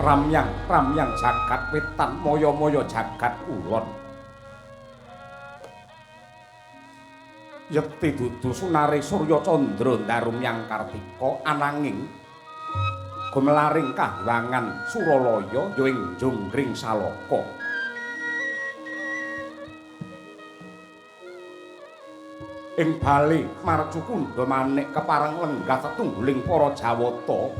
Ramyang ramyang jagat wetan, moyo-moyo jagat kulon. Yekti dudu sunare Surya Candra Darumyang Kartika, ananging gumelaring kahyangan Suralaya ya ing Jonggring Salaka. Ing bali Marcukundha manik kepareng lenggah tetungguling para Jawata.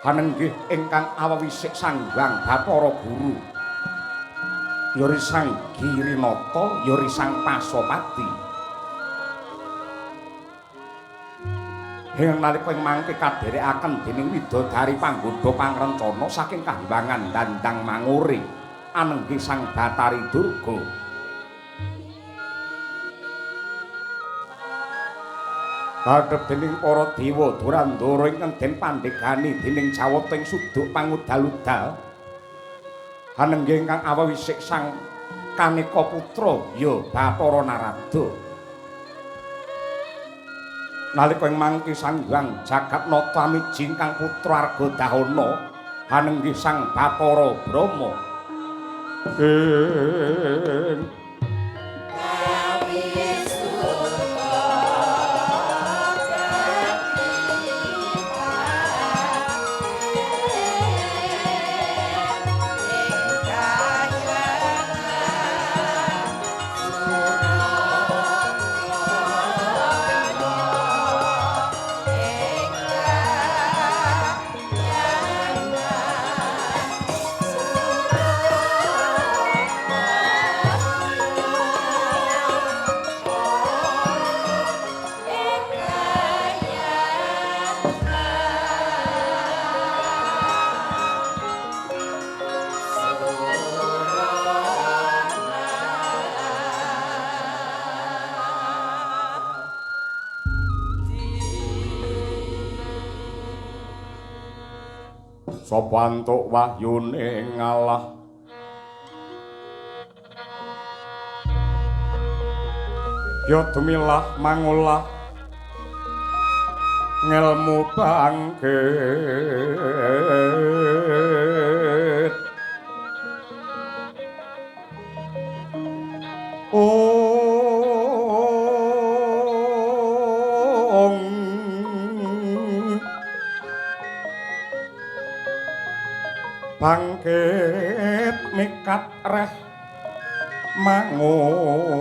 Hanenggih ingkang awewisik Sang Hyang Bathara Guru. Ya Sang Girinata, ya Sang Pasopati. Ing nalika ing mangke kadherekaken dening widodari panggodha pangrencana saking kahyangan Dandang Mangure anenggih Sang Bathari Durga. Kadhep dening para dewa Durandara ingkang den pandhegani dening Jawata ing suduk pangudal-udal. Hanenggih ingkang awewisik Sang Kaneka Putra ya Bathara Narada. Nalika ing mangke Sang Hyang Jagatnata amiji ingkang putra Argadahana hanenggih Sang Bathara Brahma. Ing sapa antuk wahyune ngalah ya dumilah mangolah ngelmu bangkit. Ong bangkit mikat reh mangukut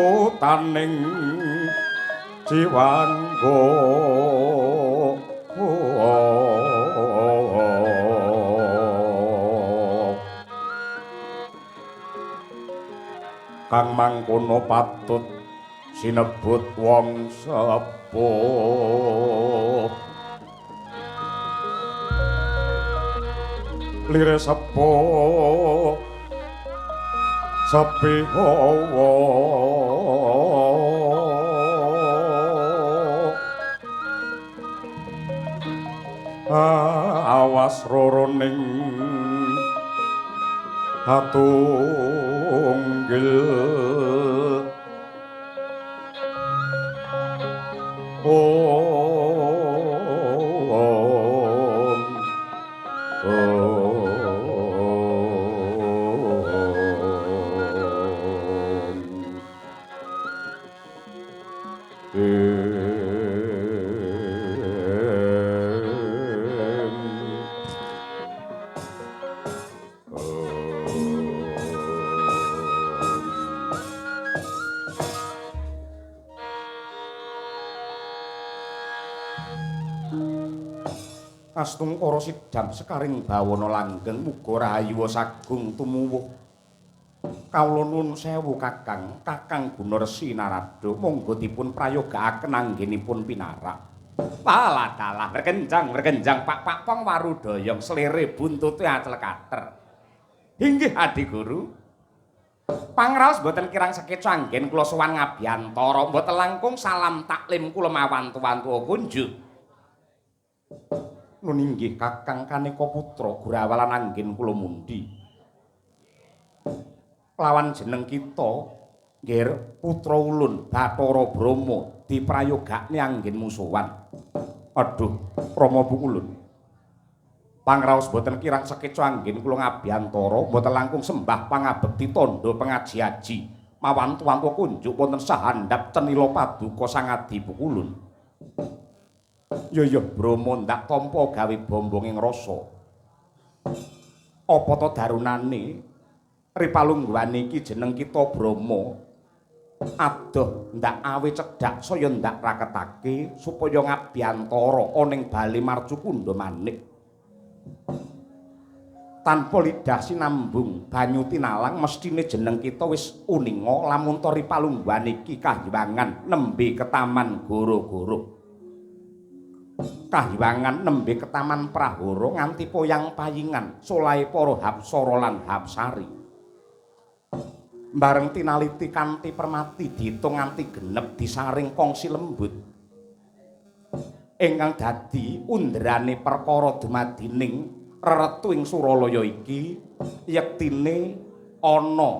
kutaning jiwanggo. Kang mangkono patut sinebut wong sepuh. Lire sepuh sepi hawa awas roroning hatunggil. Om Om Astungkara sidam sekaring bawana langgeng muga rahayu sagung tumuwuh. Kawula nuwun sewu Kakang, Kakang Gunarsi Narada, monggo dipun prayogaaken anggenipun pinarak. Walah dalah berkenjang berkenjang Pak Pak Pong Warudayang slere buntute acel kater. Inggih Adi Guru. Pangraos mboten kirang sekeca anggen kula sowan ngabiyantara, mboten langkung salam taklim kula mawantu-wantu kunjuk. Nun inggih Kakang kaneka putra gurawalan anggen kula mundi. Lawan jeneng kita nggih putra ulun Bathara Brahma diprayogakne anggen musuhan. Aduh, Rama Pukulun. Pangraos boten kirang sekeca anggen kula ngabiyantara boten langkung sembah pangabekti tandha pengaji-aji mawantu-wantu kunjuk wonten sahandhap cenila paduka Sang Adi Pukulun. Ya ya Brahma ndak tampa gawe bombong ing rasa. Apa ta darunane ripalungguhane iki jeneng kita Brahma adoh ndak awe cedhak saya ndak raketake supaya ngabiyantara ana ing bale Marcukundha manik. Tanpa lidah sinambung banyu tinalang mesthine jeneng kita wis uninga lamun ta ripalungguhan iki kahyangan nembe ketaman goro-goro. Kahyangan nembe ketaman prahara nganti poyang payingan solahe para hapsara lan hapsari. Bareng tinaliti kanthi permati diitung nganti genep disaring kongsi lembut. Ingkang dadi underane perkara dumadining reretu ing Suralaya iki yektine ana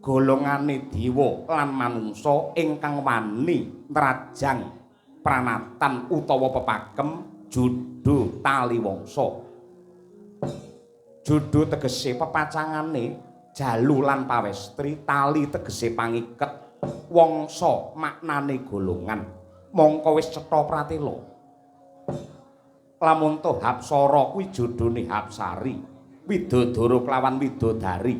golongane dewa lan manungsa ingkang wani nrajang pranatan utawa pepakem judo taliwongsa. Judo tegese pepacangane jalu lan pawestri, tali tegese pangiket, wangsa maknane golongan. Mongko wis cetha pratela. Lamun to Hapsara kuwi jodhone Hapsari, Widodara kelawan Widodari.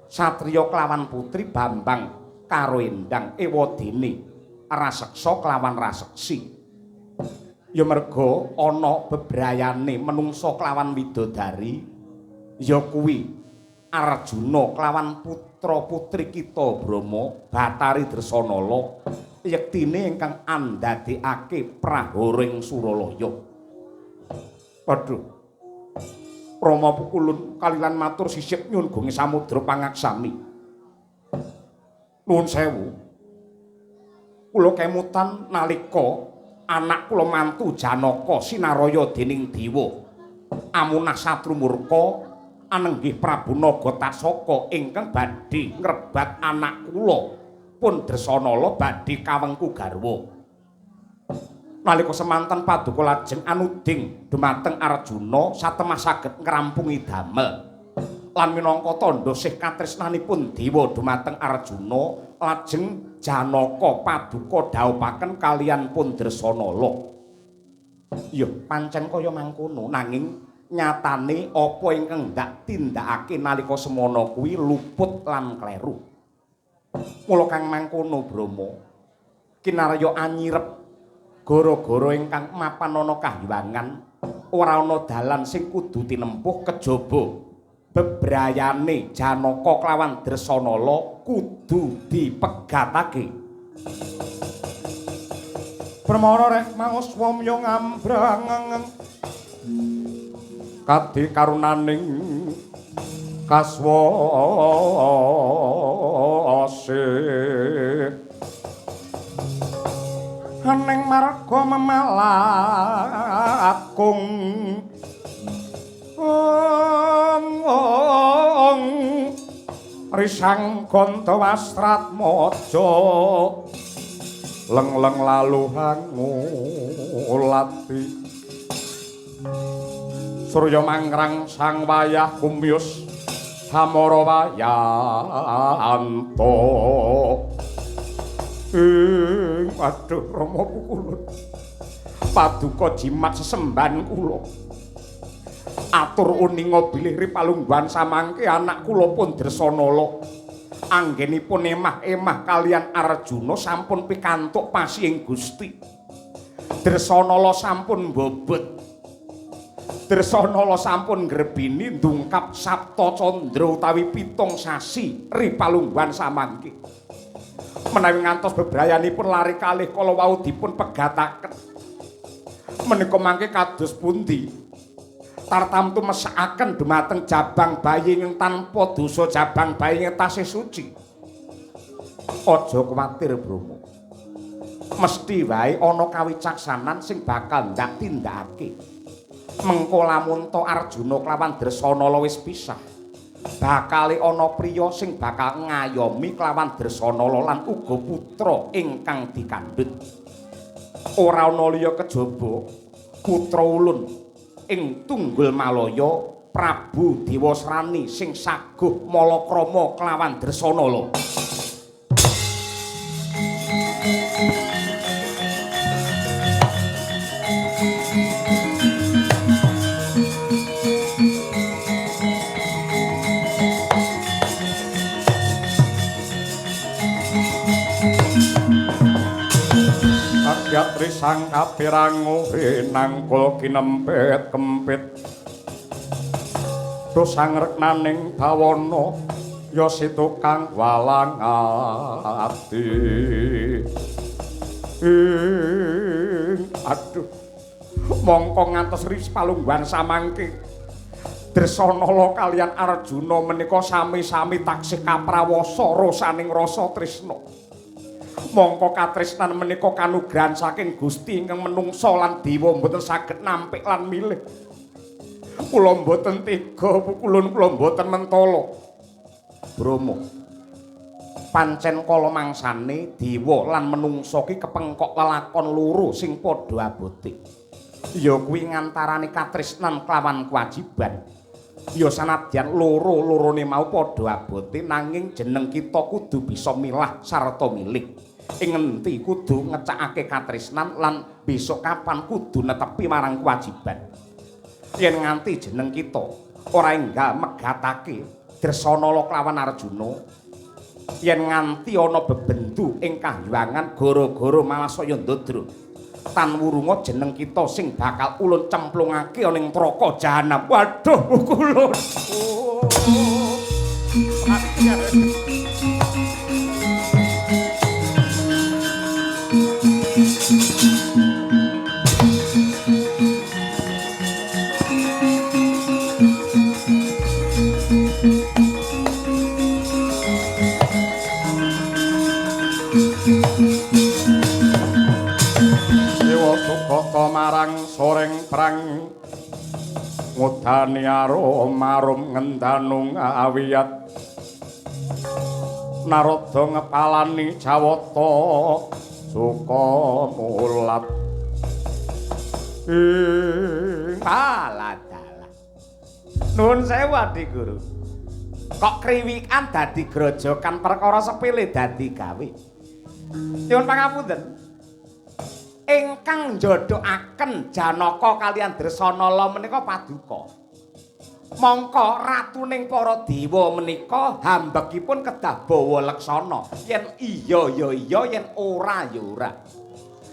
Satriya kelawan putri, Bambang karo Endang, ewadene raseksa kelawan raseksi. Ya merga ana bebrayane menungsa kelawan widodari, ya kuwi Arjuna kelawan putra-putri kita Brahma, Bathari Dresanala, yektine ingkang andadekake prahara ing Suralaya. Waduh. Rama Pukulun kalilan matur sisip nyuwun gonge samudra pangaksami. Nuwun sewu. Kula kemutan nalika anak kula mantu Janaka sinaraya dening dewa Amunah Satru Murka anenggih Prabu Nagatasaka ingkang badhe ngrebat anak kula pun Dresanala badhe kawengku garwa. Nalika semanten paduka lajeng anuding dumateng Arjuna satemah saged ngrampungi damel. Lan minangka tandha sih katresnanipun dewa dumateng Arjuna lajeng Janaka paduka dhaupaken kalian pun Dresanala. Ya pancen kaya mangkono, nanging nyatane apa ingkang ndak tindakake nalika semana kuwi luput lan kleru. Mula kang mangkono Brahma kinarya anyirep gara-gara ingkang mapan ana kahyangan ora ana dalan sing kudu tinempuh kejaba bebrayane Janaka kelawan Dresanala kudu dipegatake. Permana rek maos wamya ngambrang kadi karunaning kaswase ning marga memalakung risang ganda wastratmaja leng-leng lalu hangulati surya mangrang sang wayah kumyus hamara wayanto. Ing aduh Rama Pukulun paduka jimat sesembahan kula atur uninga bilih ripalungguhan samangke anak kula pun Dresanala anggenipun emah-emah kalian Arjuna sampun pikantuk pasihing Gusti. Dresanala sampun mbobot, Dresanala sampun ngrebini ndungkap Sapta Candra utawi 7 sasi ripalungguhan samangke. Menawi ngantos bebrayanipun lari kalih kala wau dipun pegataken menika mangke kados pundi tartamtu mesakaken dumateng jabang bayi ingkang tanpa dosa, jabang bayi ingkang tasih suci. Aja kuwatir Brahma. Mesti wae ana kawicaksanan sing bakal ndak tindakake. Mengko lamun to Arjuna kelawan Dresanala wis pisah, bakale ana priya sing bakal ngayomi kelawan Dresanala lan uga putra ingkang dikandhut. Ora ana liya kejaba putra ulun ing Tunggul Malaya Prabu Dewasrani sing saguh malakrama kelawan Dresanala. Kakyat risang kapiranguhe nangkul kinempit kempit dosang reknaning bawana ya si tukang walang ati. Aduh, mongko ngantos ris palungguhan samangke Dresanala kaliyan Arjuna menika sami-sami taksih kaprawasa rosaning rasa tresna. Mongko katresnan menika kanugrahan saking Gusti ingkang menungsa lan dewa mboten saged nampik lan milih. Kula mboten tega pukulun kula mboten mentala. Brama, pancen kala mangsane dewa lan menungsa ki kepengkok lelakon loro sing padha abote. Ya kuwi ngantarane katresnan kelawan kewajiban. Ya sanadyan loro-lorone mau padha abote nanging jeneng kita kudu bisa milah sarta milih. Ing ngendi kudu ngecakake katresnan lan besok kapan kudu netepi marang kewajiban. Yen nganti jeneng kita ora enggal megatake Dresanala kelawan Arjuna, yen nganti ana bebendu ing kahyangan gara-gara malah saya ndodro, tan wurunga jeneng kita sing bakal ulun cemplungake ana ing neraka jahanam. Waduh, kulun. Marang soreng prang ngudani arum arum ngendanu ngawiyat Narada ngepalani Jawata suka mulat. Alah dalah, nuwun sewu Adi Guru, kok kriwikan dadi grojokan perkara sepele dadi gawe. Nyuwun pangapunten, ingkang njodhokaken Janaka kaliyan Dresanala menika paduka. Mongko ratuning para dewa menika hambekipun kedah bawa leksana. Yen iya ya iya, yen ora ya ora.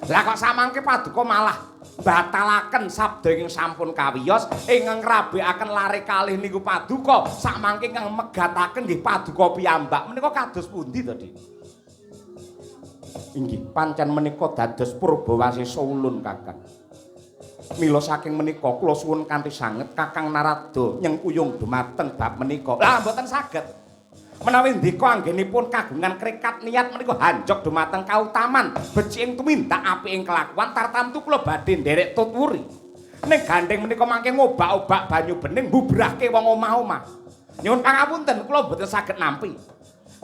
Lah kok samangke paduka malah batalaken sabda ingkang sampun kawiyos ingkang ngrabekaken lare kalih niku paduka samangke ingkang megataken nggih paduka piyambak menika kados pundi to, Dik? Inggih pancen menika dados purbawasesa ulun Kakang. Mila saking menika kula suwun kanthi sanget Kakang Narada nyengkuyung dumateng bab menika. Lah mboten saged. Menawi ndika anggenipun kagungan krekat niat menika hanjok dumateng kautaman, beciking tumindak apik ing kelakuan tartamtu kula badhe nderek tutwuri. Ning gandheng menika mangke ngobak-obak banyu bening mbubrahke wong omah-omah. Nyuwun pangapunten kula mboten saged nampi.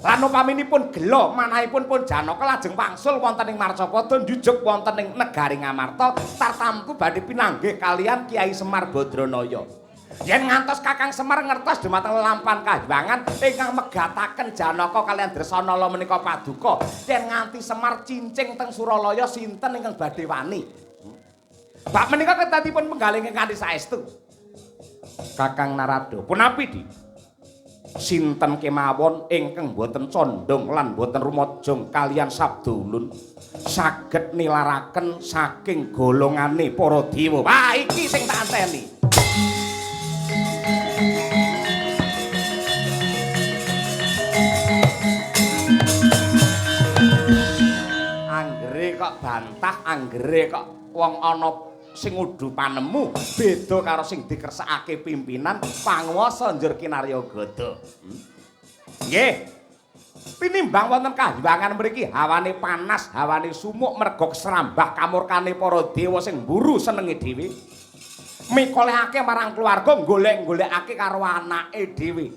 Lan upaminipun gela manahipun pun Janaka lajeng wangsul wonten ing Marcapada njujuk wonten ing negari Ngamarta tartamtu badhe pinanggih kaliyan Kyai Semar Badranaya. Yen ngantos Kakang Semar ngertos dumateng lelampahan kahyangan ingkang megataken Janaka kaliyan Dresanala menika paduka, yen nganti Semar cincing teng Suralaya sinten ingkang badhe wani? Bab menika ketatipun penggalih kanthi saestu. Kakang Narada, punapi Dik? Sinten kemawon ingkang boten condong lan boten rumajang kaliyan sabda ulun saged nilaraken saking golongane para dewa. Wah, iki sing tak anteni. Anggere kok bantah, anggere kok wong ana sing udu panemu beda karo sing dikersakake pimpinan panguwasa njur kinarya gada. Nggih. Tinimbang wonten kahyangan mriki hawane panas, hawane sumuk merga kesrambah kamurkane para dewa sing mburu senenge dhewe. Mikolehake marang keluarga, golek-golekake karo anake dhewe.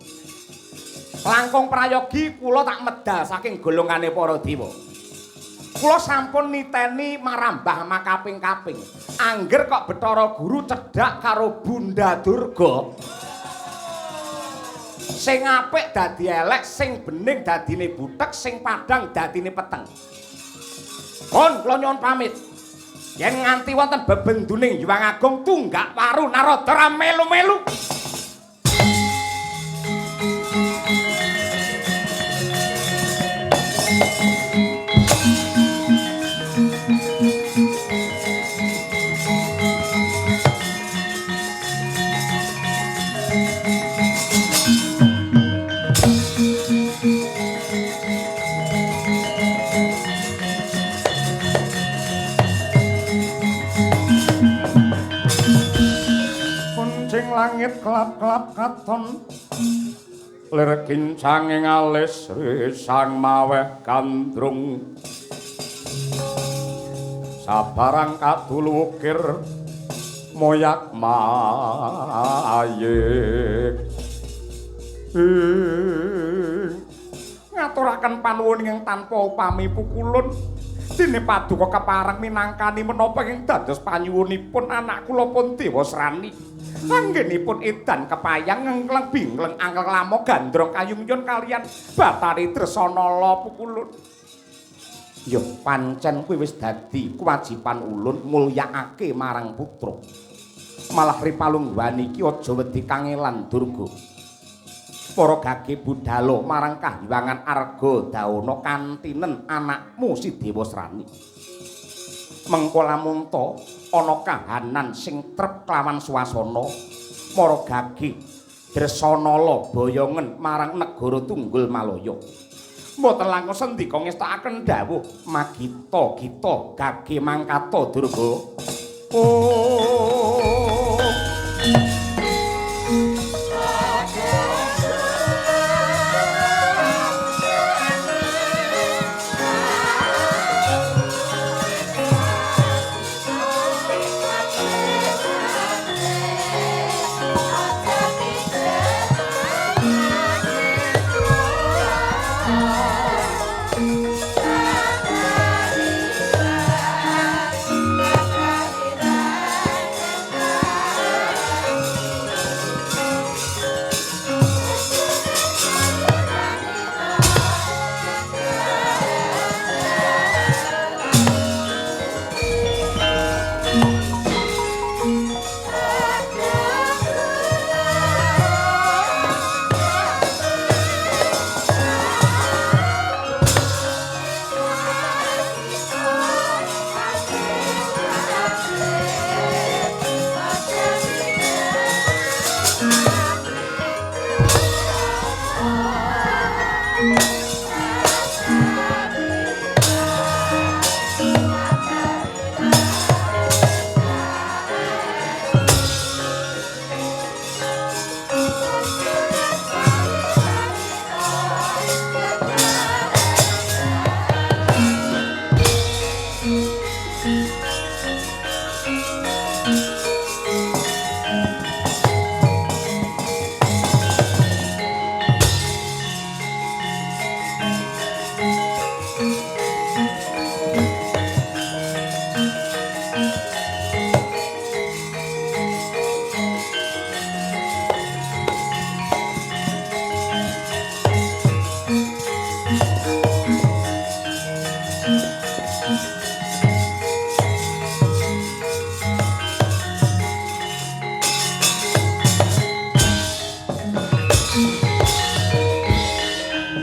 Langkung prayogi kula tak medal saking golongane para dewa. Kula sampun niteni marambah makaping-kaping. Angger kok Bathara Guru cedhak karo Bunda Durga. Sing apik dadi elek, sing bening dadine butek, sing padhang dadine peteng. Pun kula nyuwun pamit. Yen nganti wonten bebenduning Hyang Agung tunggak waru Narada ra melu-melu. Langit kelap-kelap katon lir kincange alis risang maweh gandrung sabarang kadul wukir moyak mayik ngaturaken panuwun ingkang tanpa upami pukulun dene paduka kepareng minangkani menapa ing dados panyuwunipun anak kula pun Dewasrani. Anggenipun edan kepayang ngengkleng bingleng angkleng lamo gandrong kayumyun kalian Bathari Dresanala pukulun. Ya pancen kuwi wis dadi kewajiban ulun mulyakake marang putra. Malah ripalungguhan iki aja wedi kangelan Durga. Para gage budhalo marang kahyangan Arga Dawana kantinen anakmu si Dewasrani. Mengko lamun ta ana kahanan sing trep kelawan swasana para gage Dresanala boyongen marang negara Tunggul Malaya. Mboten langkung sendika ngestakaken dawuh magita gita gage mangkata Durga. Oh.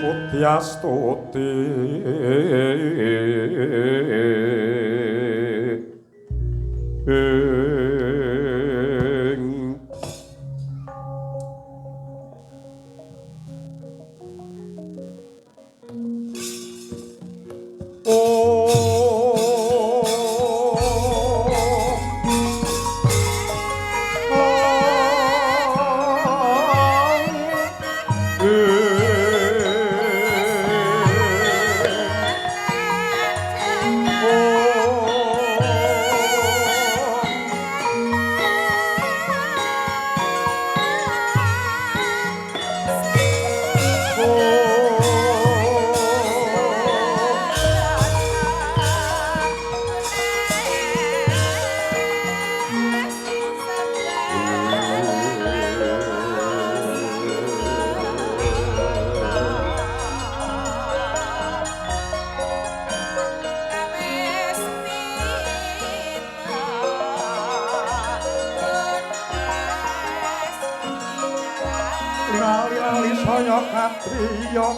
Udyastuti ing Om. saya katriya.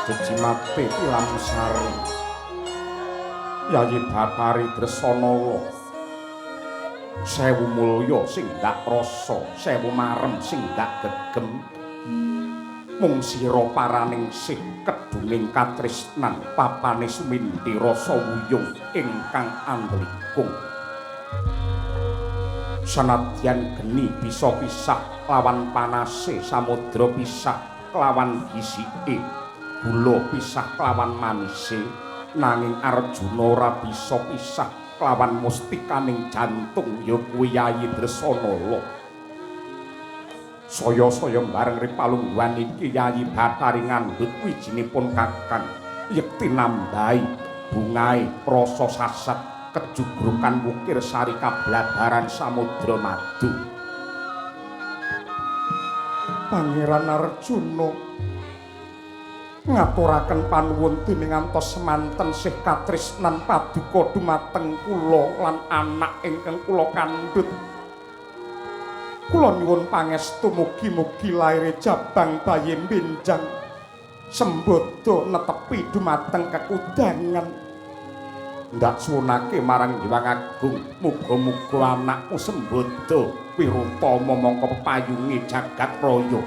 Jejimate Tilamsari Yayi Bathari Dresanala sewu mulya sing ndak rasa, sewu marem sing ndak gegem, mung sira paraning sih kedunging katresnan papane sumindi rasa wuyung ingkang andlikung. Sanadyan geni bisa pisah lawan panase, samudra pisah kelawan gisike, gula pisah kelawan manise, nanging Arjuna ora bisa pisah kelawan mustikaning jantung ya kuwi Yayi Dresanala. Saya-saya bareng ripalungguhan iki Yayi Bathari ngandhut wijinipun Kakang yekti nambahi bungahe rasa sasat kejugrukan wukir sari kablabaran samudra madu. Pangeran Arjuna ngaturaken panuwun dening ngantos semanten sih katresnan paduka dumateng kula lan anak ingkang kula kandhut. Kula nyuwun pangestu mugi-mugi laire jabang bayi benjang sembada netepi dumateng kekudangan. Ndak suwunake marang Hyang Agung, muga-muga anakku sembada wirutama mangka pepayunge jagat raya.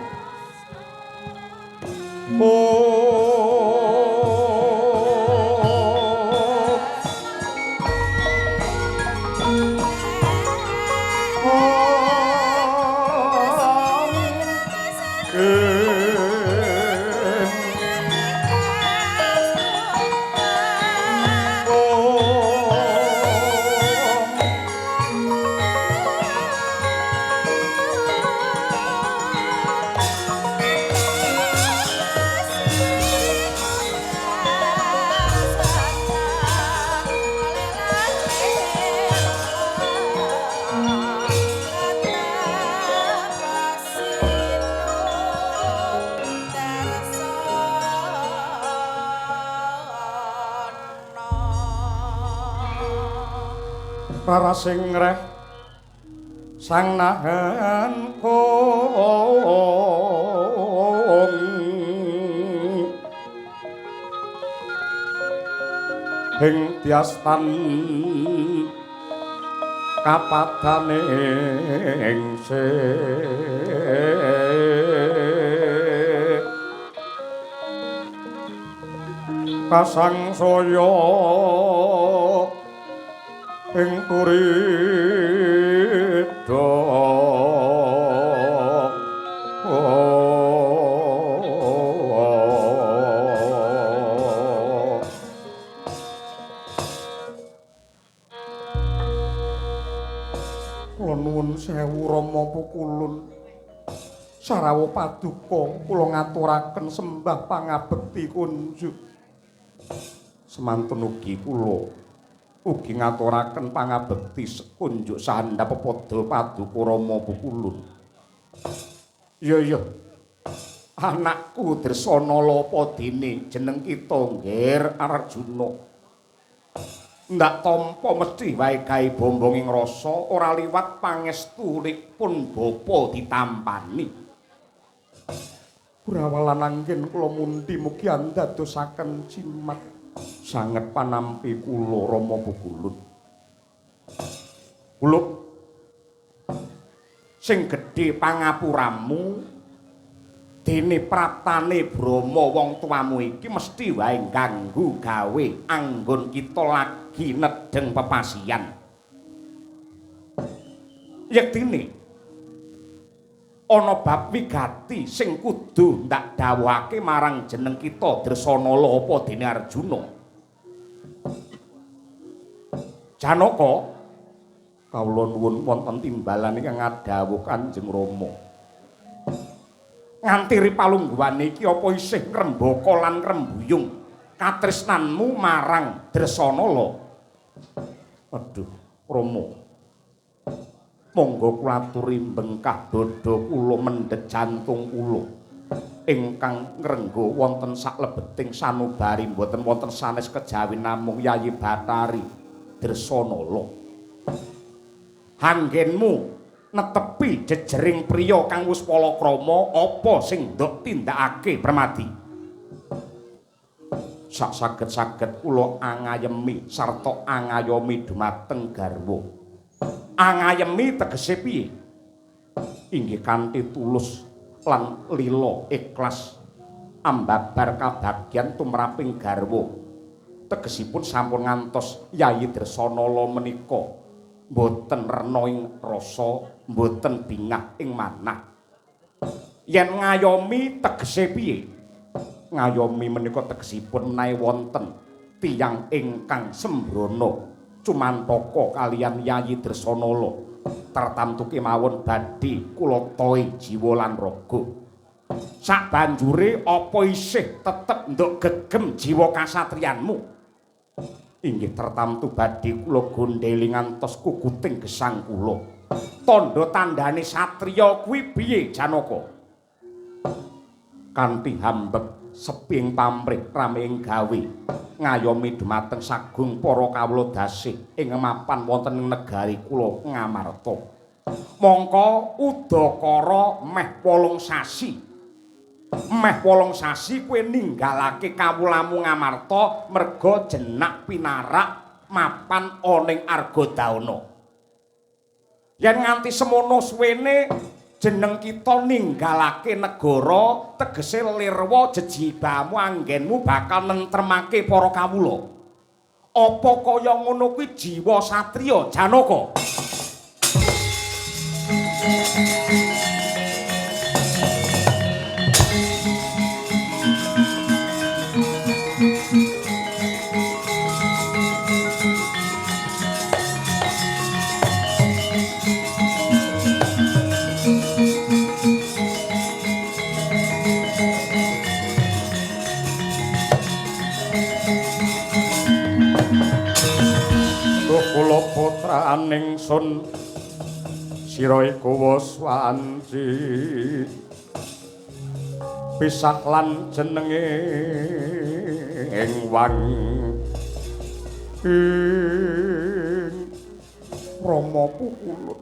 Rarasing reh sang nahan kong ing tiastan kapadane ing kasangsaya ing turida. Kula nuwun sewu Rama Pukulun sarawuh paduka kula ngaturaken sembah pangabekti kunjuk. Semantun ugi kula ugi ngaturaken pangabekti kunjuk sahandap pepada paduka Rama Pukulun. Iya iya. Anakku Dresanala apa dene jeneng kita Ngger Arjuna. Ndak tampa mesti wae gawe bombonging rasa ora liwat pangestunipun bapa ditampani. Brawalan anggen kula mundi mugi andadosaken jimat sanget panampi kula Rama Pukulun. Kula sing gedhe pangapuramu dene praptane Brahma wong tuamu iki mesti wae ganggu gawe anggon kita lagi nedheng pepasian. Yektine Ana bab wigati sing kudu ndak dawuhake marang jeneng kita Dresanala apa dene Arjuna. Janaka, kawula nuwun wonten timbalan ingkang ngadhawuh Kanjeng Rama. Nganti ripalungguhan iki apa isih ngrembaka lan ngrembuyung katresnanmu marang Dresanala? Aduh, Rama. Monggo kula aturi bengkah dada kula mendhet jantung kula ingkang ngrenggo wonten saklebeting sanubari mboten wonten sanes kejawi namung Yayi Bathari Dresanala. Anggenmu netepi jejering priya kang wis palakrama apa sing ndok tindakake Permadi? Sak saged-saged kula angayemi sarta angayomi dumateng garwa. Angayemi tegese piye? Inggih kanthi tulus lan lila ikhlas ambabar kabagyan tumraping garwa. Tegesipun sampun ngantos Yayi Dresanala menika mboten rena ing rasa, mboten bingah ing manah. Yen ngayomi tegese piye? Ngayomi menika tegesipun menawi wonten tiyang ingkang sembrono cumantaka kaliyan Yayi Dresanala tartamtu kemawon badhe kula tohi jiwa lan raga. Sabanjure apa isih tetep nduk gegem jiwa kasatriyanmu? Inggih tartamtu badhe kula gondheli ngantos kukuting gesang kula. Tandha tandane satriya kuwi piye Janaka? Kanthi hambek seping pamrih rame ing gawe ngayomi dumateng sagung para kawula dasih ing mapan wonten ing negari kula Ngamarta. Mongko udakara meh 8 sasi. Meh 8 sasi kowe ninggalake kawulamu Ngamarta merga jenak pinarak mapan ana ing Argadaana. Yen nganti semono suwene jeneng kita ninggalake negara tegese lirwa jejibamu anggenmu bakal nentremake para kawula. Apa kaya ngono kuwi jiwa satriya Janaka? Putraning sun sira iku wis wanci pisah lan jenenge ing wang ing Rama pukulun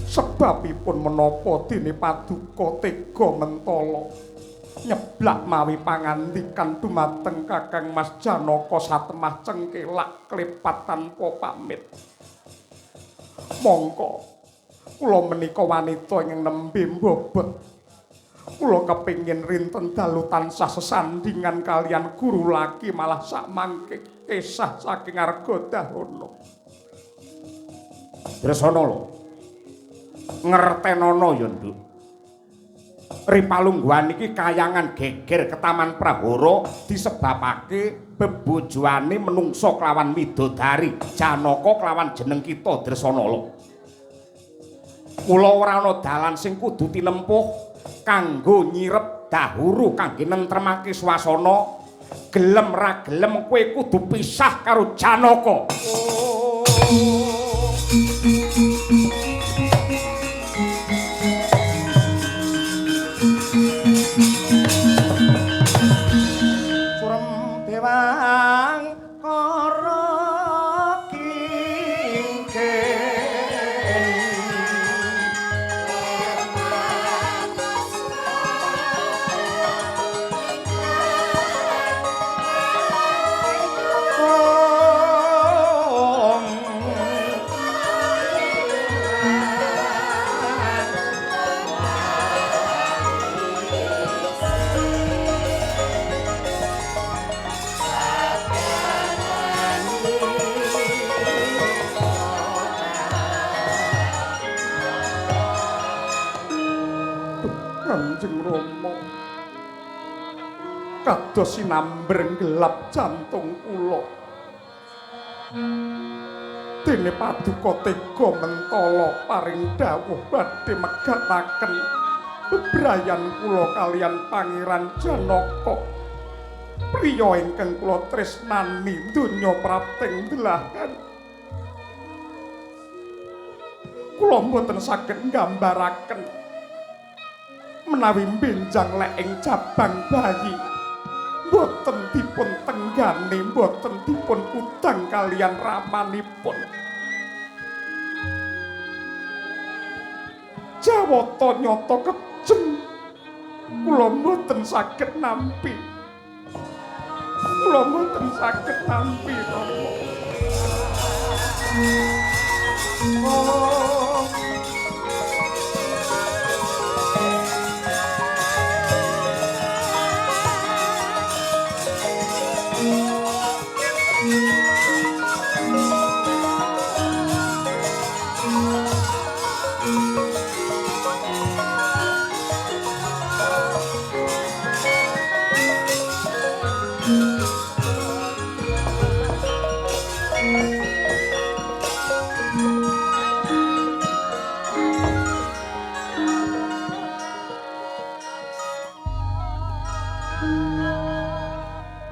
sebabipun menapa dene paduka tega mentala nyeblak mawi pangandikan dumateng Kakang Mas Janaka satemah cengkelak klepat tanpa pamit. Mongko kula menika wanita ingkang nembe mbobot. Kula kepingin rinten dalu tansah sesandingan kalian guru laki malah sakmangke kesah saking Argadahana. Dresanala, ngertenono ya, Nduk. Ripalungguhan iki kayangan geger ketaman prahara disebabake bebojoane menungsa kelawan midodari Janaka kelawan jeneng kita Dresanala. Kula ora ana dalan sing kudu tinempuh kanggo nyirep dahuru kangge nentremake swasana. Gelem ra gelem kowe kudu pisah karo Janaka. Surem dewang kara kingking Kados sinamber gelap jantung kula. Dene paduka tega mentala paring dawuh badhe megataken bebrayan kula kalian Pangeran Janaka. Priya ingkang kula tresnani donya prapting delahan. Kula mboten saged nggambaraken menawi benjang lek ing jabang bayi mboten dipun tenggane, mboten dipun kudang kalian ramanipun. Jawata nyata kejem, kula mboten saged nampi. Kula mboten saged nampi, Rama. Oh.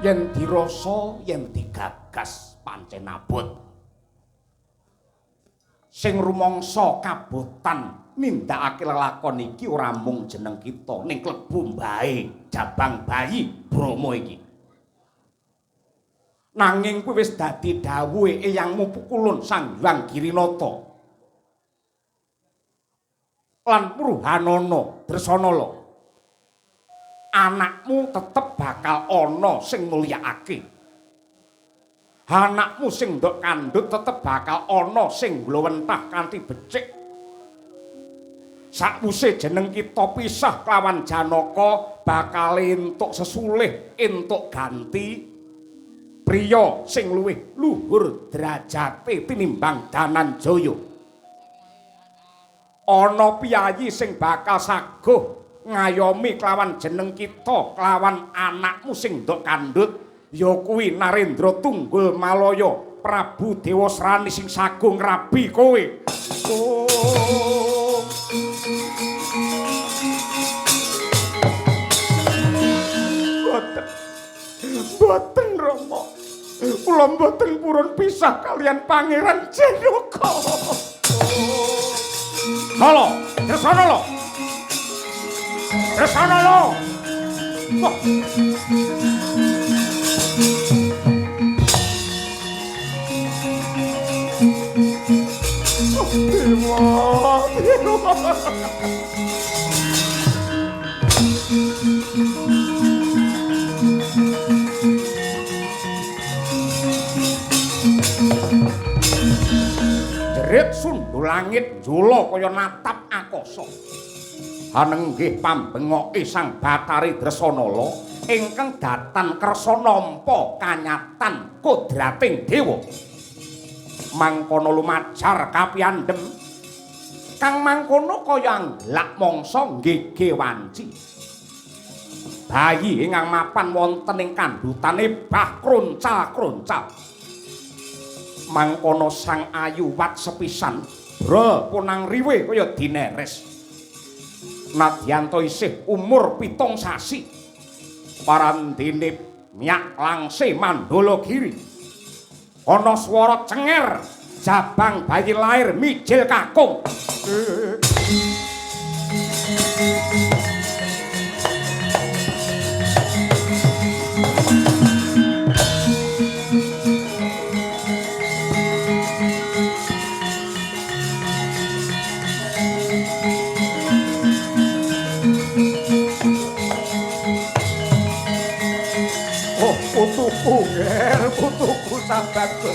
Yen dirasa, yen digagas pancen abot. Sing rumangsa kabotan nindakake lelakon iki ora mung jeneng kita ning klebu mbahe jabang bayi Brama iki. Nanging kuwi wis dadi dawuhe Eyang Mupukulun Sang Hyang Girinata lan Purhanana Dresanala. Anakmu tetep bakal ana sing mulyakake. Anakmu sing ndok kandhut tetep bakal ana sing glowentah kanthi becik. Sakwise jeneng kita pisah kelawan Janaka bakal entuk sesulih, entuk ganti priya sing luwih luhur derajate tinimbang Dananjaya. Ana piyayi sing bakal saguh ngayomi kelawan jeneng kita kelawan anakmu sing ndok kandhut ya kuwi Narendra Tunggul Malaya Prabu Dewasrani sing sagung rabi kowe. Oh. Boten. Boten Rama. Kula mboten purun pisah kalian Pangeran Janaka. Oh. Nala, Dresanala. Dresanala. Wah. Dewa, dewa. Jerit sundul langit njula kaya natap akasa. Hanenggih pambengoke Sang Bathari Dresanala ingkang datan kersa nampa kanyatan kodrating dewa. Mangkono lumajar kapiyandhem kang mangkono kaya angglak mangsa nggege wanci. Bayi ingkang mapan wonten ing kandhutane bah kroncal-kroncal. Mangkono sang ayu wat sepisan brol punang riwe kaya dineres. Nadyanto isih umur 7 sasi. Parandene myak langse Mandala Giri. Ana swara cenger, jabang bayi lair mijil kakung. Oh, putuku, ger, putuku sahabatku.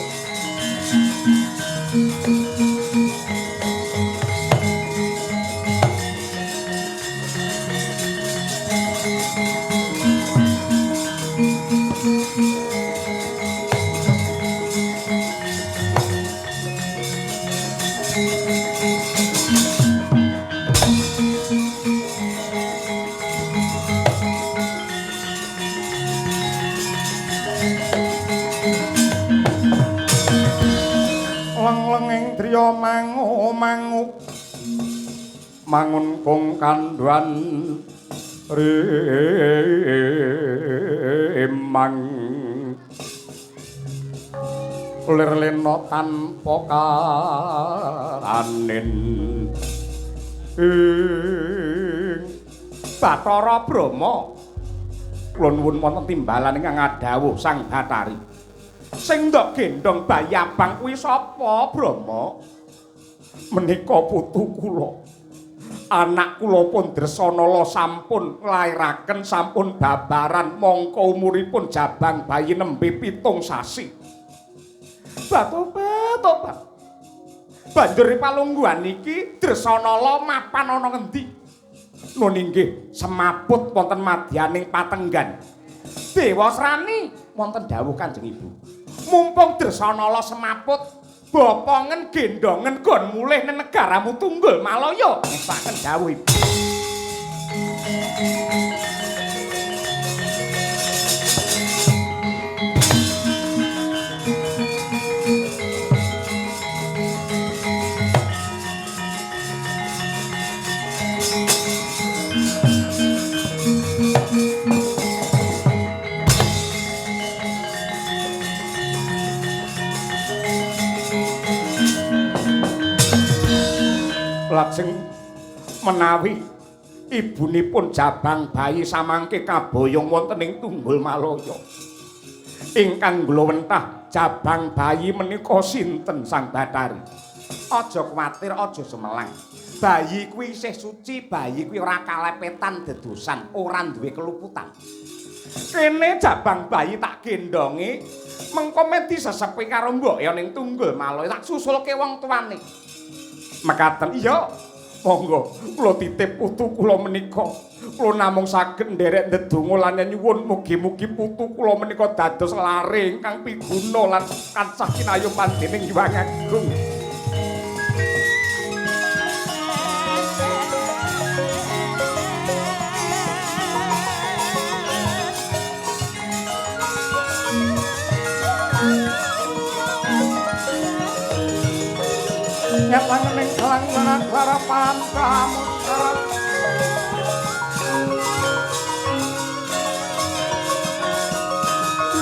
Leng-lenging driya mangu-mangu mangun kung kandhuan rimang lir lena tanpa karanin ing Bathara Brahma. Kula nuwun wonten timbalan ingkang ngadhawuh Sang Bathari. Sing ndok gendhong bayi abang kuwi sapa, Brahma? Menika putu kula. Anak kula pun Dresanala sampun nglairaken, sampun babaran mangka umuripun jabang bayi nembe 7 sasi. Batobat, tobat. Banjur palungguhan iki Dresanala mapan ana ngendi? Nun inggih semaput wonten madyaning patenggan. Dewasrani wonten dawuh Kanjeng Ibu. Mumpung Dresanala semaput, bopongen gendongen gon mulih nang negaramu Tunggul Malaya. Ngesaken dawuh Ibu. Lajeng menawi ibunipun jabang bayi samangke kaboyong wonten ing Tunggul Malaya. Ingkang nglowentah jabang bayi menika sinten Sang Bathari? Aja kuwatir, aja sumelang. Bayi kuwi isih suci, bayi kuwi ora kalepetan dedosan, ora duwe keluputan. Kene jabang bayi tak gendongi, mengko men disesepi karo mboke ning Tunggul Malaya, tak susulke wong tuane. Mekaten, iya, monggo kula titip putu kula menika. Kula namung saged nderek ndedonga lan nyuwun mugi-mugi putu kula menika dados lare ingkang piguna lan tansah kinayuman dening Hyang Agung. Nyatlangening kelangana harapan kamu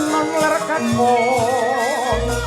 non lerkan monang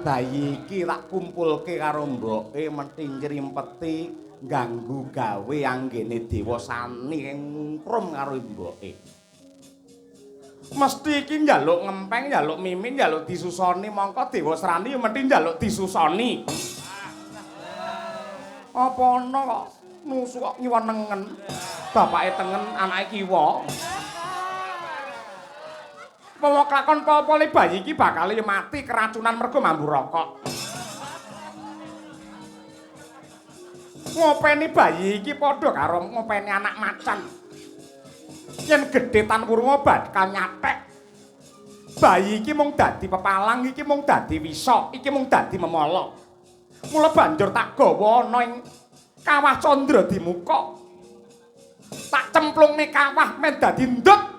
bayi iki tak kumpulke karo mboke mesti ngrimpeti ganggu gawe anggene Dewasani ngungkrum karo mboke. Mesti iki njaluk ngempeng, njaluk mimin, njaluk disusoni, mongko Dewasrani ya mesti njaluk disusoni. Apa ana kok nusu kok nyiwa nengen. Bapake tengen, anake kiwa. Bawa kelakon pol-pole bayi iki bakal mati keracunan mergo mambu rokok. Ngopeni bayi iki padha karo ngopeni anak macan. Yen gedhe tan wurunga bakal nyatek. Bayi iki mung dadi pepalang, iki mung dadi wisa, iki mung dadi memala. Mula banjur tak gawa ana ing Kawah Candra Dimuka. Tak cemplungne kawah men dadi ndut.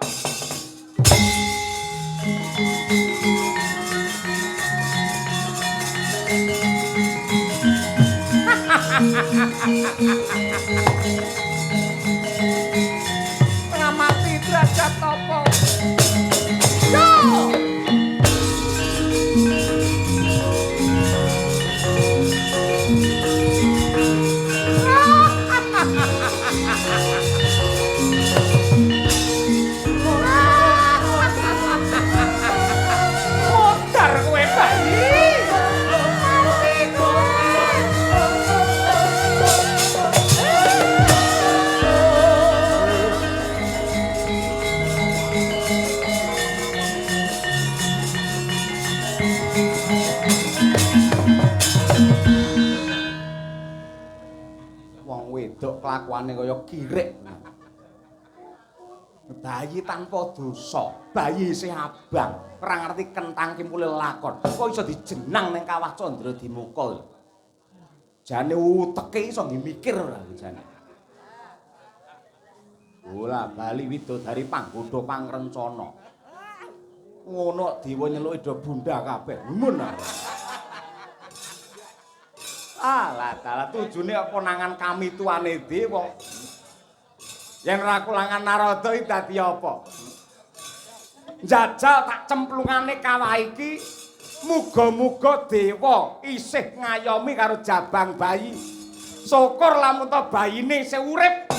Ngamati derajat apa? Kelakuane kaya kirik. Bayi tanpa dosa, bayi isih abang, ora ngerti kentang kimpule lakon. Kok iso dijenang ning kawah Candra Dimuka lho. Jane uteke iso mikir ora jane. Bola bali widodari panggodha pangrencana. Ngono dewa nyeluki do bunda kabeh. Gumun. Alah dalah tujune konangan kami tuane dewa. Yen ora kulangan Narada iki dadi apa? Njajal tak cemplungane kawah iki, muga-muga dewa isih ngayomi karo jabang bayi. Syukur lamun to bayine isih urip.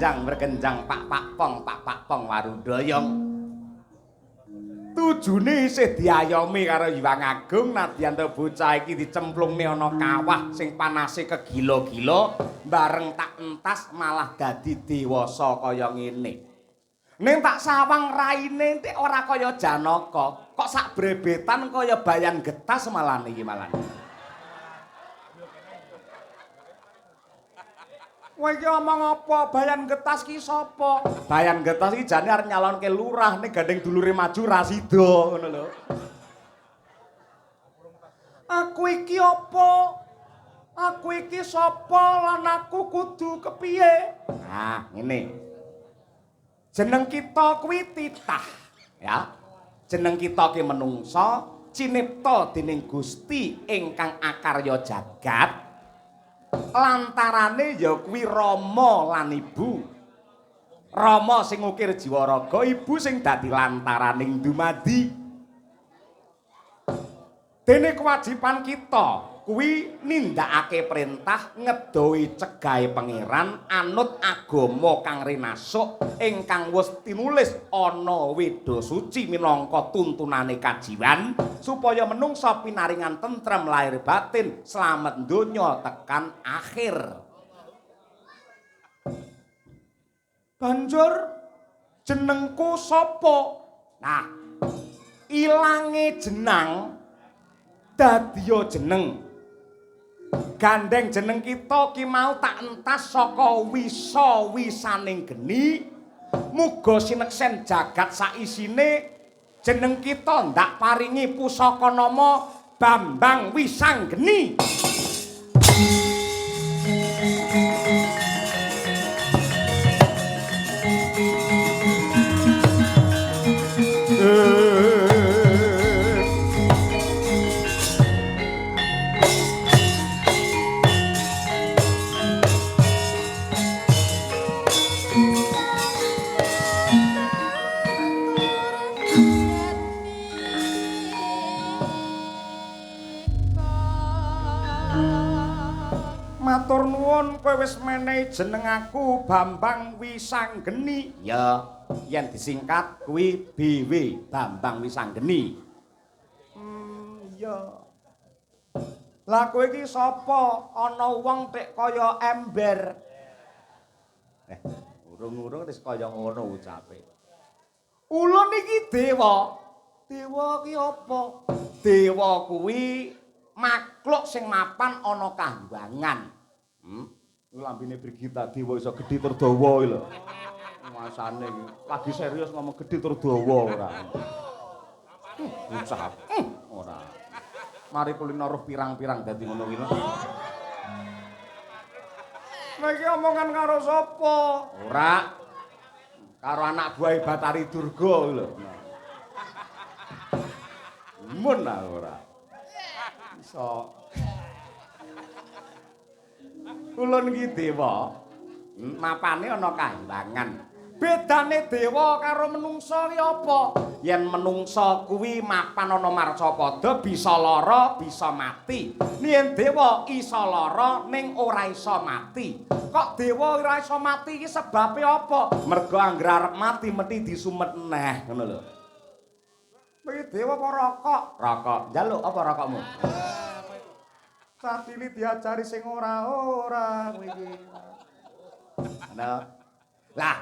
Berkenjang pak pak pong warudayong. Tujune isih diayomi karo Hyang Agung nadyan to bocah iki dicemplungne ana kawah sing panase kegila-gila bareng tak entas malah dadi dewasa kaya ngene. Ning tak sawang raine entik ora kaya Janaka, kok sak brebetan kaya bayan getas malah iki malah. Kowe iki omong apa? Bayan Getas ki sapa? Bayan Getas iki jane arep nyalonke lurah ning gandeng dulure maju ra sida ngono lho. Aku iki apa? Aku iki sapa lan aku kudu kepiye? Nah, ngene. Jeneng kita kuwi titah, ya. Jeneng kita ki menungsa cinipta dening Gusti ingkang akarya jagat. Lantarane ya kuwi Rama lan Ibu. Rama sing ngukir jiwa raga, ibu sing dadi lantaraning dumadi. Dene kewajiban kita kuwi nindakake perintah ngedohi cegahe pangeran anut agama kang rinasuk ingkang wis tinulis ana Weda Suci minangka tuntunane kajiwan supaya menungsa pinaringan tentrem lahir batin slamet donya tekan akhir. Banjur jenengku sapa? Nah, ilange jenang dadiya jeneng. Gandeng jeneng kita ki mau tak entas saka wisa-wisaning geni. Muga sineksen jagat saisine jeneng kita ndak paringi pusaka nama Bambang Wisanggeni. nuwun kowe wis menehi jeneng aku Bambang Wisanggeni. Ya, yen disingkat kuwi BW, Bambang Wisanggeni. Iya. Lah kowe iki sapa? Ana wong tek kaya ember. Urung-urung wis kaya ngono ucape. Ulun iki dewa. Dewa ki apa? Dewa kuwi makhluk sing mapan ana kahyangan. Lambene Brigita dewa iso gedhe tur dawa iki lho. Masane iki lagi serius ngomong gedhe tur dawa ora. Ucap ora. Mari kulino roh pirang-pirang dadi ngono kuwi. Lah iki omongan karo sapa? Ora. Karo anak buahe Batari Durga kuwi lho. Mun ora. Iso. Ulun iki dewa, mapane ana kahyangan. Bedane dewa karo menungsa ki apa? Yen menungsa kuwi mapan ana marcapada bisa lara, bisa mati. Yen dewa iso lara ning ora iso mati. Kok dewa ora iso mati iki sebabe apa? Mergo anggere arep mati mesti disumet neh, ngono lho. Iki dewa apa rokok? Rokok. Njaluk apa rokokmu? Satine diajari sing ora-ora kowe iki. Nah. Lah.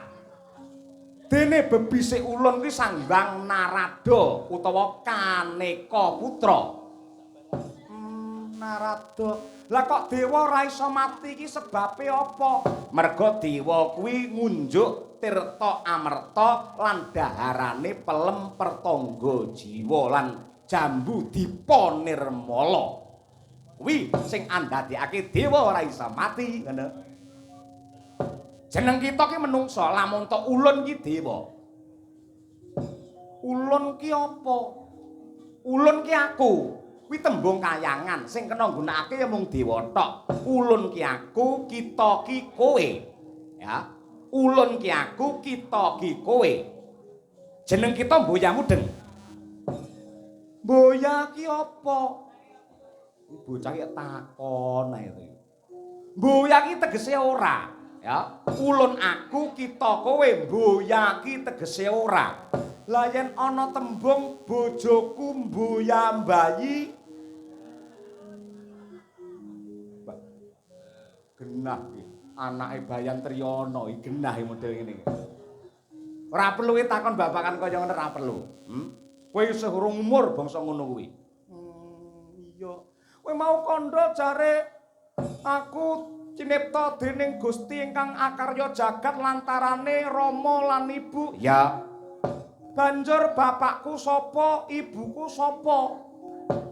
Dene bebisik ulun kuwi Sang Hyang Narada utawa Kaneka Putra. Narada. Lah kok dewa ora iso mati iki sebabe apa? Mergo dewa kuwi ngunjuk tirta amerta lan daharane pelem pertangga jiwa lan jambu dipa nirmala. Kuwi sing andadekake dewa ora iso mati ngono. Jeneng kita ki menungsa, lamun to ulun ki dewa. Ulun ki apa? Ulun ki aku. Kuwi tembung kayangan sing kena nggunakake ya mung dewa tok. Ulun ki aku, kita ki kowe. Ya. Ulun ki aku, kita ki kowe. Jeneng kita Mboya mudeng. Mboya ki apa? Bocah ki takon ae to. Mboya ki tegese ora, ya. Ulun aku, kita kowe, mboya ki tegese ora. Lah yen ana tembung bojoku mboya mbayi, genah iki anake Bayan Triyono iki genah iki model ngene iki. Ora perlu takon babakan kaya ngono ora perlu. Kowe isih urung umur bangsa ngono kuwi. Iya. Kowe mau kandha jare aku cinipta dening Gusti ingkang akarya jagat lantarane rama lan ibu. Ya. Banjur bapakku sapa, ibuku sapa?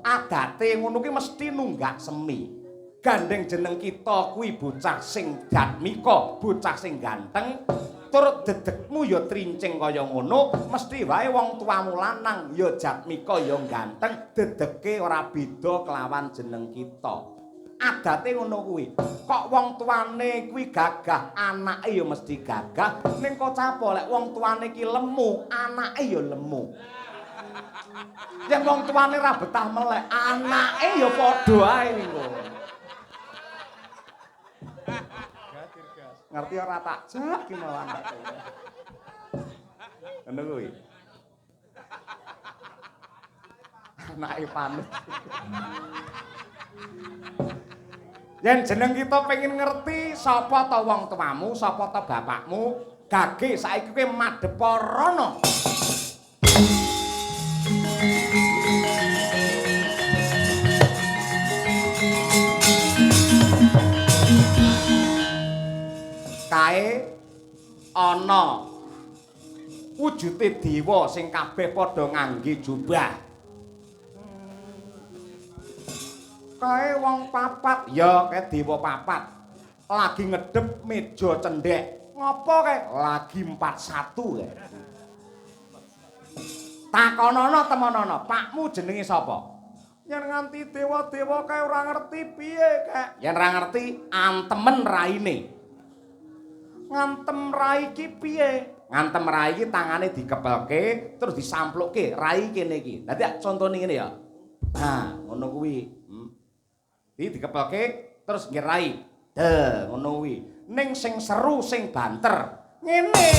Adate ngono kuwi mesti nunggak semi. Gandeng jeneng kita kuwi bocah sing jatmika, bocah sing ganteng, tur dedekmu ya trincing kaya ngono, mesti wae wong tuamu lanang ya jatmika ya ganteng, dedeke ora beda kelawan jeneng kita. Adate ngono kuwi. Kok wong tuane kuwi gagah, anake ya mesti gagah. Ning kok capo lek wong tuane ki lemu, anake ya lemu. Yen wong tuane ra betah melek, anake ya padha ae niku. Ngerti ora tak jak ki malah. Ngono kuwi. Anake panut. Yen jeneng kita pengen ngerti sapa ta wong tuamu, sapa ta bapakmu, gage saiki kowe madhepa rono. Kae ana wujute dewa sing kabeh padha ngangge jubah. Kae wong papat, ya kae dewa papat. Lagi ngedep meja cendhek. Ngopo kae? Lagi 41 kae. Takonono temonono, pakmu jenenge sapa? Yen nganti dewa-dewa kae ora ngerti piye kae. Yen ora ngerti, antemen raine. Ngantem rai ki piye? Ngantem rai ki tangane dikepelke terus disamplukke rai kene iki. Dadi contone ngene ya. Nah, ngono kuwi. Iki dikepelke terus ngerai. De ngono kuwi. Ning sing seru sing banter. Ngene.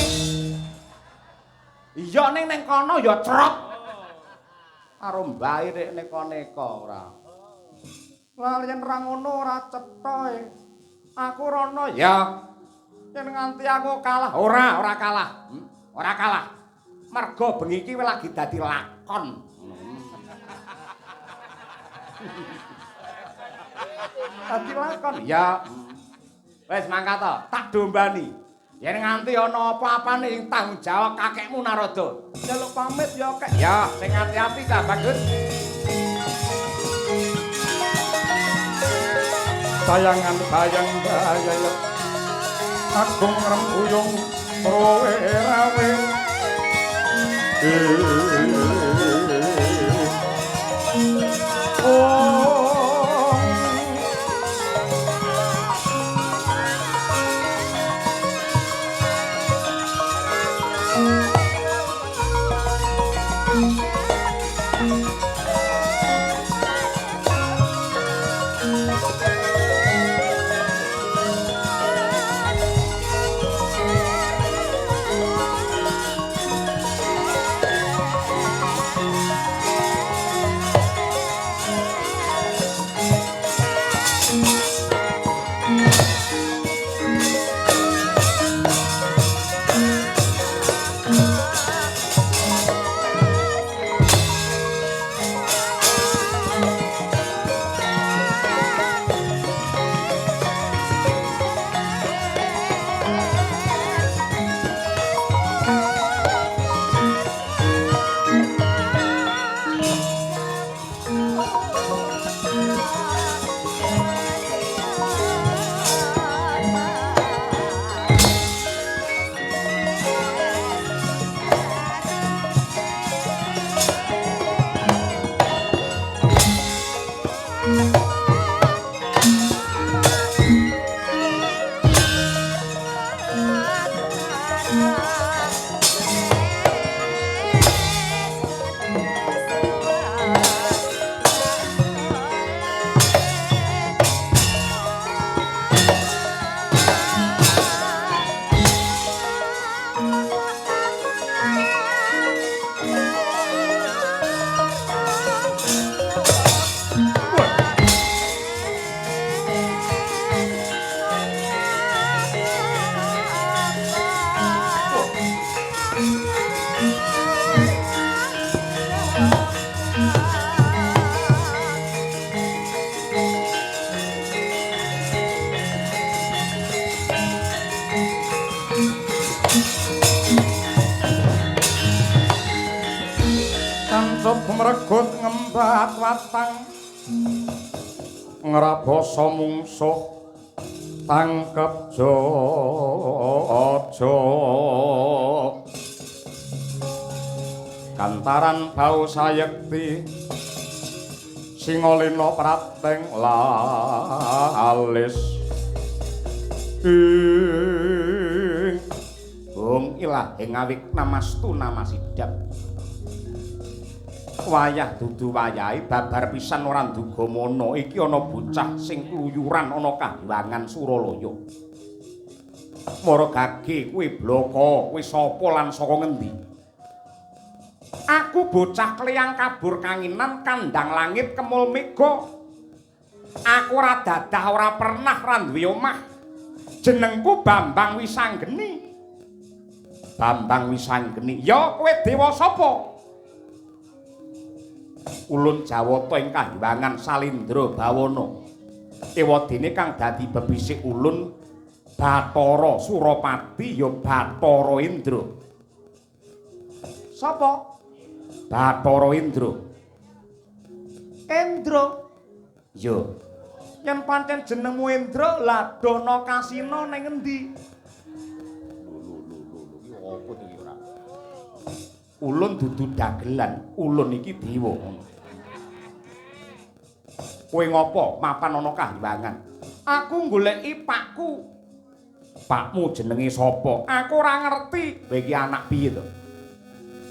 Iya ning ning kono ya crot. Karo mbae rek neka-neka ora. Lah yen ra ngono ora cetha e. Aku rono ya. Yen nganti aku kalah, ora, ora kalah. Ora kalah. Mergo bengi iki lagi dadi lakon. Dadi lakon ya. Wis mangkat to, tak dombani. Yen nganti ana apa-apane ing tanggung jawab kakekmu Narada. Njaluk pamit ya, Kek. Ya, sing ati-ati ta, Bagus. Bayangan bayang bayang agung rembuyung rowe rawe. Oh mregut ngembat watang ngrabasa mungsuh tangkep aja kantaran bau sayekti singolina prateng lalis ing Bung ilahing awik namastu namasidap. Wayah dudu wayahe babar pisan ora nduga mono iki ana bocah sing kluyuran ana kahyangan Suralaya. Mara gage kuwi blaka, kuwi sapa lan saka ngendi? Aku bocah kleyang kabur kanginan kandang langit kemul mega. Aku ora dadah ora pernah ra duwe omah. Jenengku Bambang Wisanggeni. Bambang Wisanggeni. Ya kowe dewa sapa? Ulun Jawata ing kahyangan Salindra Bawana. Ewadene kang dadi bebisik ulun Bathara Surapati ya Bathara Indra. Sapa? Bathara Indra. Indra. Ya. Yen pancen jenengmu Indra, lah Dana Kasina ning endi? Lho lho lho lho iki apa to iki ora? Ulun dudu dagelan, ulun iki dewa. Kowe ngopo mapan ana kahyangan? Aku goleki pakku. Pakmu jenenge sapa? Aku ora ngerti. Kowe iki anak piye to?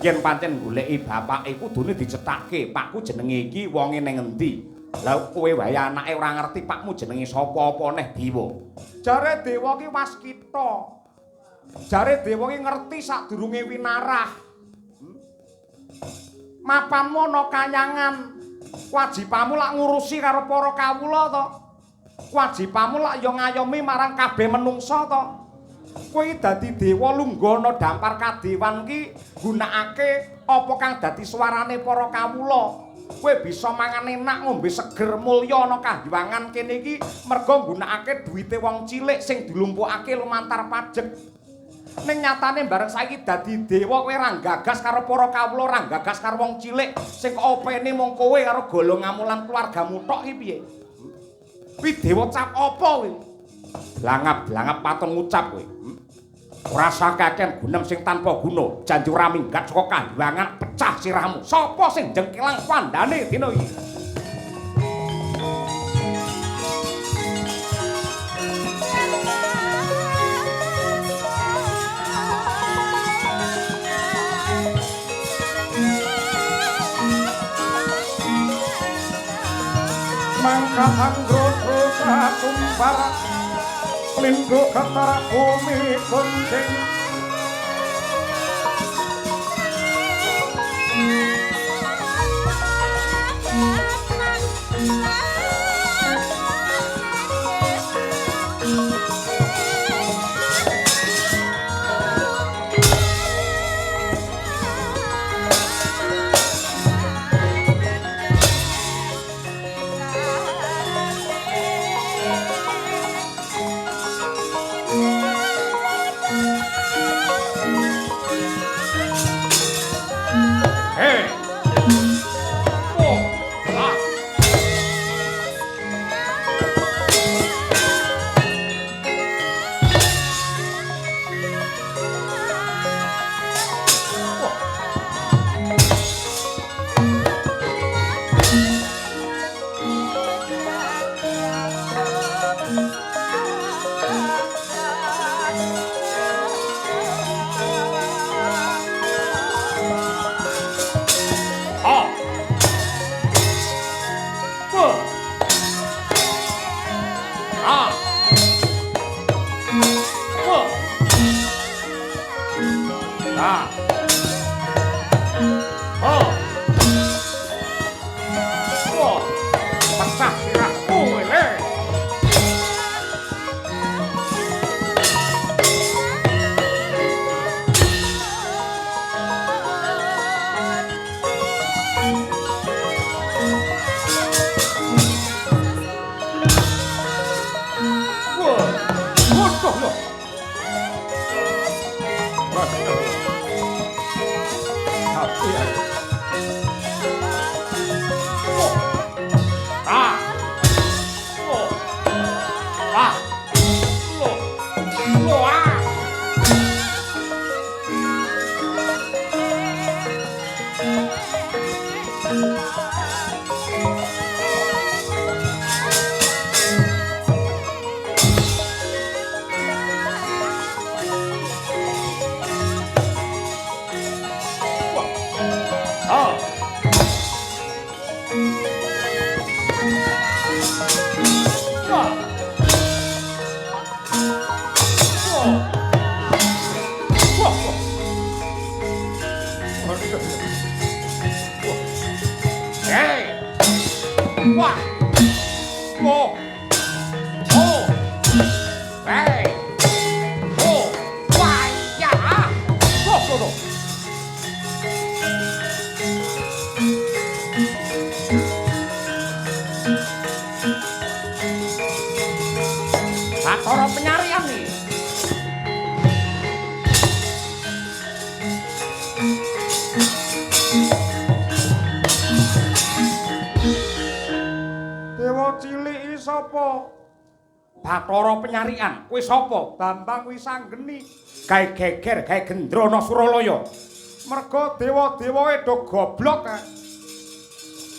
Yen pancen goleki bapake kudune dicethake, pakku jenenge iki wonge ning endi? Lah kowe wae anake ora ngerti pakmu jenenge sapa apa neh dewa. Jare dewa ki waskita. Jare dewa ki ngerti sadurunge winarah. Mapanmu ana kayangan. Wajibamu lak ngurusi karo para kawula to. Wajibamu lak ya ngayomi marang kabeh menungsa to. Kowe dadi dewa lunggana dampar kadewan ki gunakake apa kang dadi swarane para kawula. Kowe bisa mangan enak, ngombe seger mulya ana kahyangan kene iki merga nggunakake duwite wong cilik sing dilumpukake lumantar pajek. Ning nyatane bareng saiki dadi dewa kowe ora gagas karo para kawula, ora gagas karo wong cilik sing kok opene mung kowe karo golonganmu lan keluargamu tok iki piye? Kuwi dewa cap apa kowe? Blangap-blangap patung ngucap kowe. Ora sakaken gunem sing tanpa guna, janji ora minggat saka kahyangan pecah sirahmu. Sapa sing jengkelang pandane dina iki? Mangka anggroto satumpar lindhu ketara bumi kuncing. Bathara penyarian iki. Dewa cilik iki sapa? Bathara penyarian, kowe sapa? Bambang Wisanggeni. Gawe geger, gawe gendrana Suralaya. Merga dewa-dewae do goblok.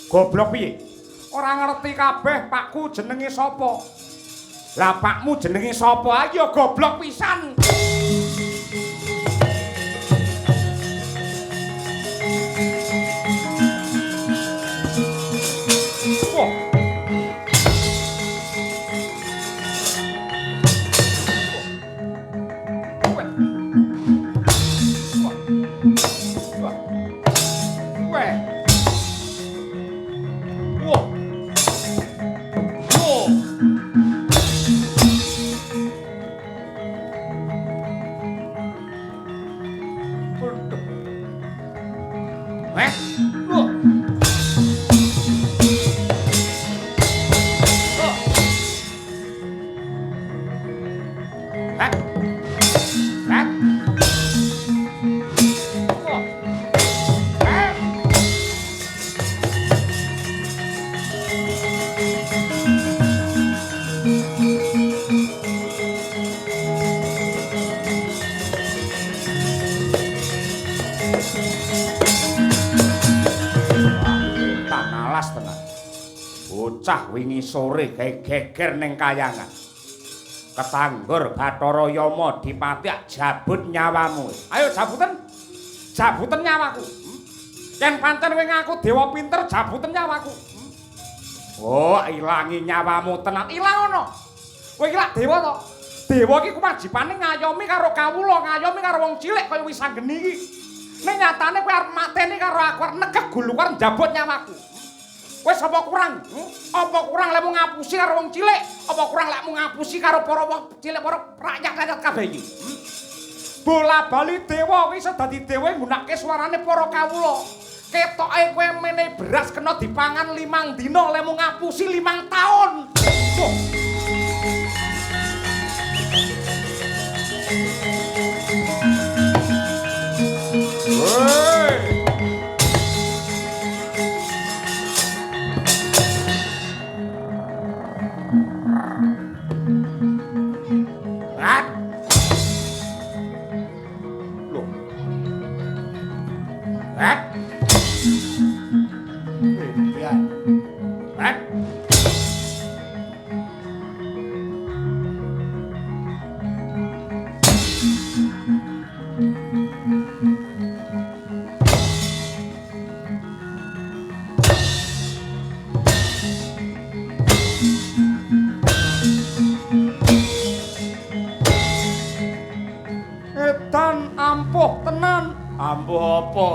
Goblok piye? Ora ngerti kabeh pakku jenenge sapa. Lah pakmu jenenge sapa? Ayo goblok pisan. Wah. Heh. Loh. Loh. Heh. Heh. Loh. Heh. Alas tenan. Bocah wingi sore gawe geger ning kayangan. Ketanggur Bathara Yama dipatiak jabut nyawamu. Ayo jabuten. Jabuten nyawaku. Yen pancen kowe ngaku dewa pinter, jabuten nyawaku. Oh, ilangi nyawamu tenan. Ilang ana. Kowe iki lak dewa to? Dewa iki kewajibane ngayomi karo kawula, ngayomi karo wong cilik kaya Wisanggeni iki. Ning nyatane kowe arep mateni karo aku, arep negek guluku arep njabut nyawaku. Wis apa kurang? Apa kurang lekmu ngapusi karo wong cilik? Apa kurang lekmu ngapusi karo para wong cilik, para rakyat-rakyat kabeh iki? Bola bali dewa kuwi iso dadi dewa nggunakake suarane para kawula. Ketoke kowe mene beras kena dipangan 5 dina, lekmu ngapusi 5 taun. Wah. Hei. At. Loh. At. Edan. At. Edan ampuh tenan. Ampuh apa?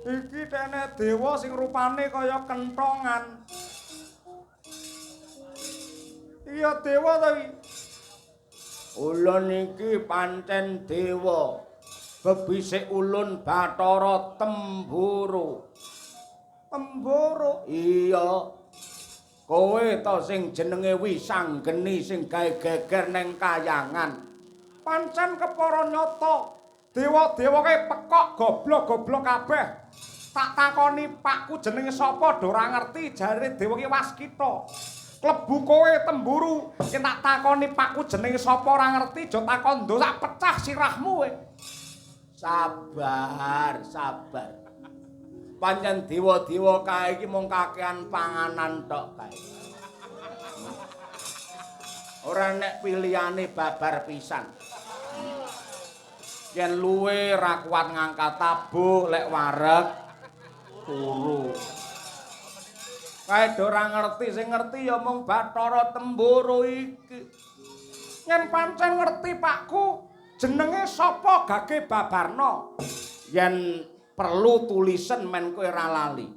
Iki dene dewa sing rupane kaya kentongan. Iya dewa ta iki? Ulun iki pancen dewa. Bebisik ulun Bathara Temboro. Temboro? Iya. Kowe to sing jenenge Wisanggeni sing gawe geger ning kayangan. Pancen kepara nyata. Dewa-dewa kae pekok goblok-goblok kabeh. Tak takoni pakku jenenge sapa do ora ngerti, jare dewa ki Waskita. Klebu kowe Temburu, yen tak takoni pakku jenenge sapa ora ngerti, aja takon ndo sak pecah sirahmu kowe. Sabar, sabar. Pancen dewa-dewa kae iki mung kakean panganan tok kae. Ora nek pilihane babar pisan. Yen luwe ra kuat ngangkat tabuh, lek wareg turu. Kae do ora ngerti, sing ngerti ya mung Bathara Temboro iki. Yen pancen ngerti pakku, jenenge sapa gage babarna? Yen perlu tulisen men kowe ora lali.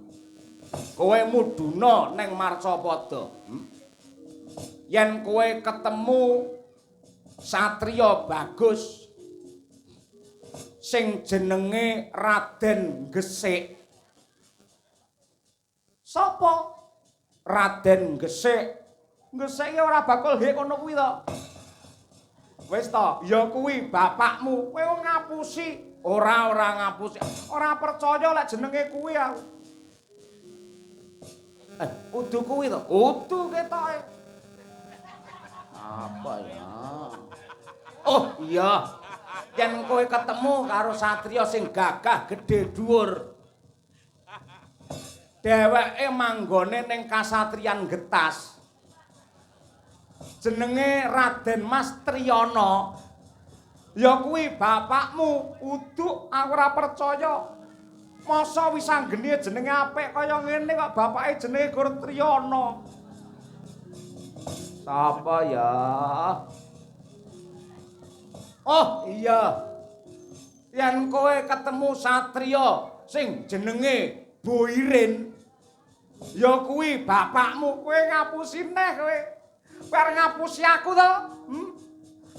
Kowe mudhuna ning Marcapada. Yen kowe ketemu satriya bagus sing jenenge Raden Gesik. Sapa? Raden Gesik. Gesik ki ora bakul hek kono kuwi to. Wis to, ya kuwi bapakmu. Kowe ngapusi. Ora, ora ngapusi. Ora percaya lek jenenge kuwi aku. Udu kuwi to. Udu ketoke. Apa ya? Oh, iya. Yen kowe ketemu karo satriya sing gagah gedhe dhuwur. Dheweke manggone ning kasatriyan Getas. Jenenge Raden Mas Triyana. Ya kuwi bapakmu. Uduk aku ora percaya. Masa Wisanggeni jenenge apik kaya ngene kok bapake jenenge Gur Triyana. Sapa ya? Oh iya. Yen kowe ketemu satriya sing jenenge Boirin, ya kuwi bapakmu. Kowe ngapusi neh kowe. Kowe arep ngapusi aku to? Hmm?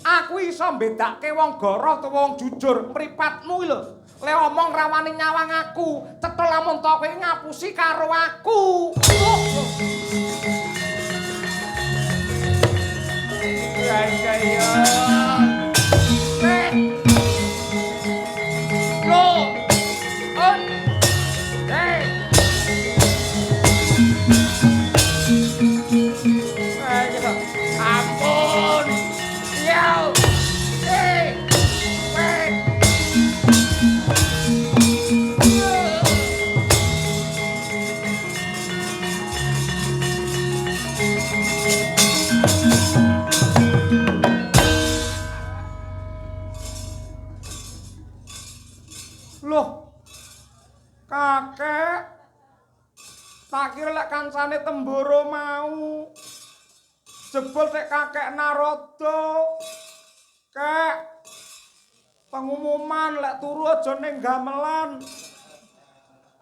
Aku iso mbedake wong goroh utawa wong jujur, mripatmu iki lho. Le omong rawani nyawang aku, cetha lamun to kowe ngapusi karo aku. Ya ya ya. Lo. On. Hey. Ampun. Yo. Hey. Hey. Loh, kakek, tak kira lek kancane Temboro mau. Jebul sik kakek Narada. Kek, pengumuman lek turu aja ning gamelan.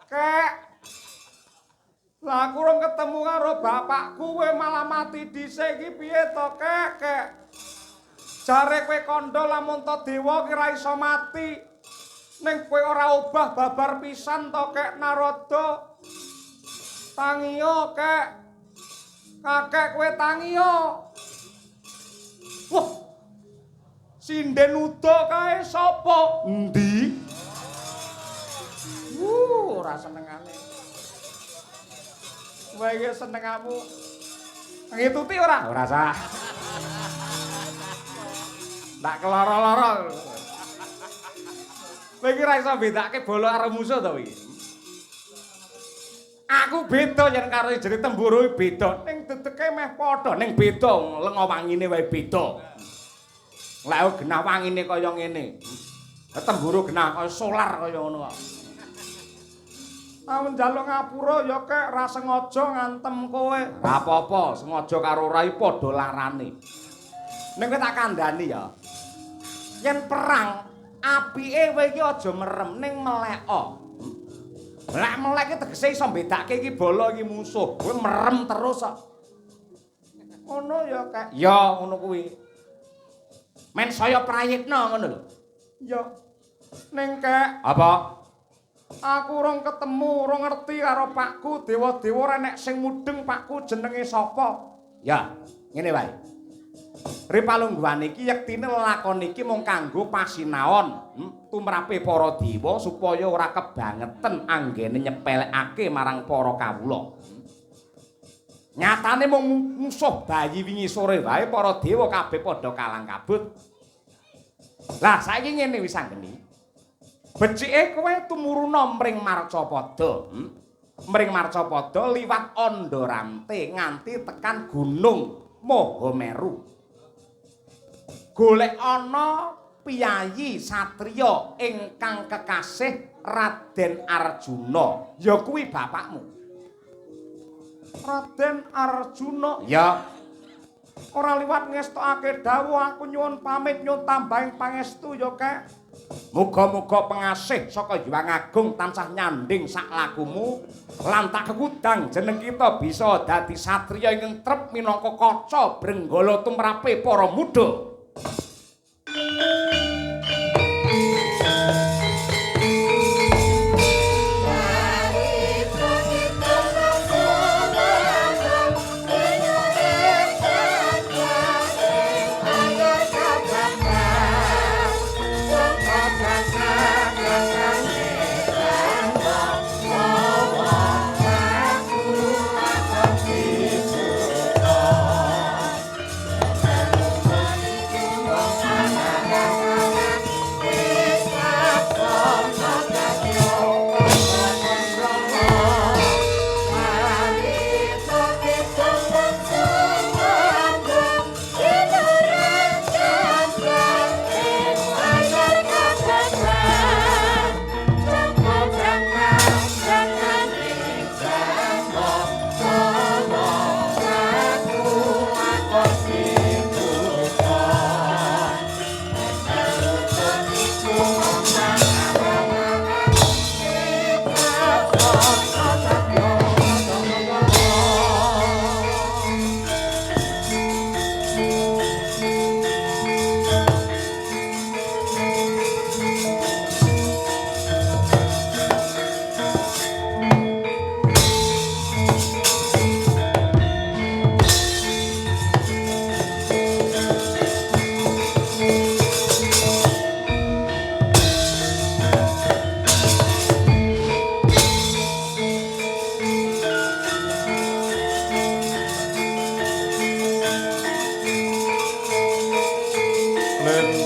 Kek, lah aku rong ketemu karo bapakku kowe malah mati dhisik iki piye to, Kek? Kek. Jare kowe kandha lamun to dewa ki ra iso mati. Ning kowe ora obah babar pisan to, Kek Narada. Tangiyo, Kek. Kakek kowe tangiyo. Wah. Sinden uda kae sapa? Endi? Ora senengane. Kowe iki senengamu. Ngituti ora? Ora sah. Ndak keloro-loro. Kowe iki ora iso bedake bala karo musuh to iki. Aku beda yen karo jenenge Temboro iki beda. Ning dedeke meh padha, ning beda lenga wangine wae beda. Lek genah wangine kaya ngene. Temboro genah kaya solar kaya ngono kok. Amun njaluk ngapura ya Kek, ra sengaja ngantem kowe. Ora apa-apa, sengaja karo ora iki padha larane. Ning kowe tak kandhani ya. Yen perang apike kowe iki aja merem ning meleko. Lek melek iki tegese iso mbedake iki bala iki musuh. Kowe merem terus kok. Ngono ya, Kek. Ya, ngono kuwi. Men saya prayitna ngono lho. Ya. Ning Kek, apa? Aku urung ketemu, urung ngerti karo pakku, dewa-dewa ora nek sing mudeng pakku jenenge sapa. Ya, ngene wae. Ripalungguhan iki yektine lelakon iki mung kanggo pasinaon tumrape para dewa supaya ora kebangeten anggene nyepelekake marang para kawula. Nyatane mung musuh bayi wingi sore wae para dewa kabeh padha kalang kabut. Lah saiki ngene wis anggeni. Becike kowe tumuruna mring Marcapada. Mring Marcapada liwat Andharante nganti tekan Gunung Mahameru. Golek ana piyayi satriya ingkang kekasih Raden Arjuna. Ya kuwi bapakmu. Raden Arjuna. Ya. Ora liwat ngestokake dawuh aku nyuwun pamit nyuwun tambahing pangestu ya, Kek. Muga-muga pengasih saka Hyang Agung tansah nyanding sak lakumu lan tak kekudang jeneng kita bisa dadi satriya ingkang trep minangka kaca brenggala tumrape para muda. Ning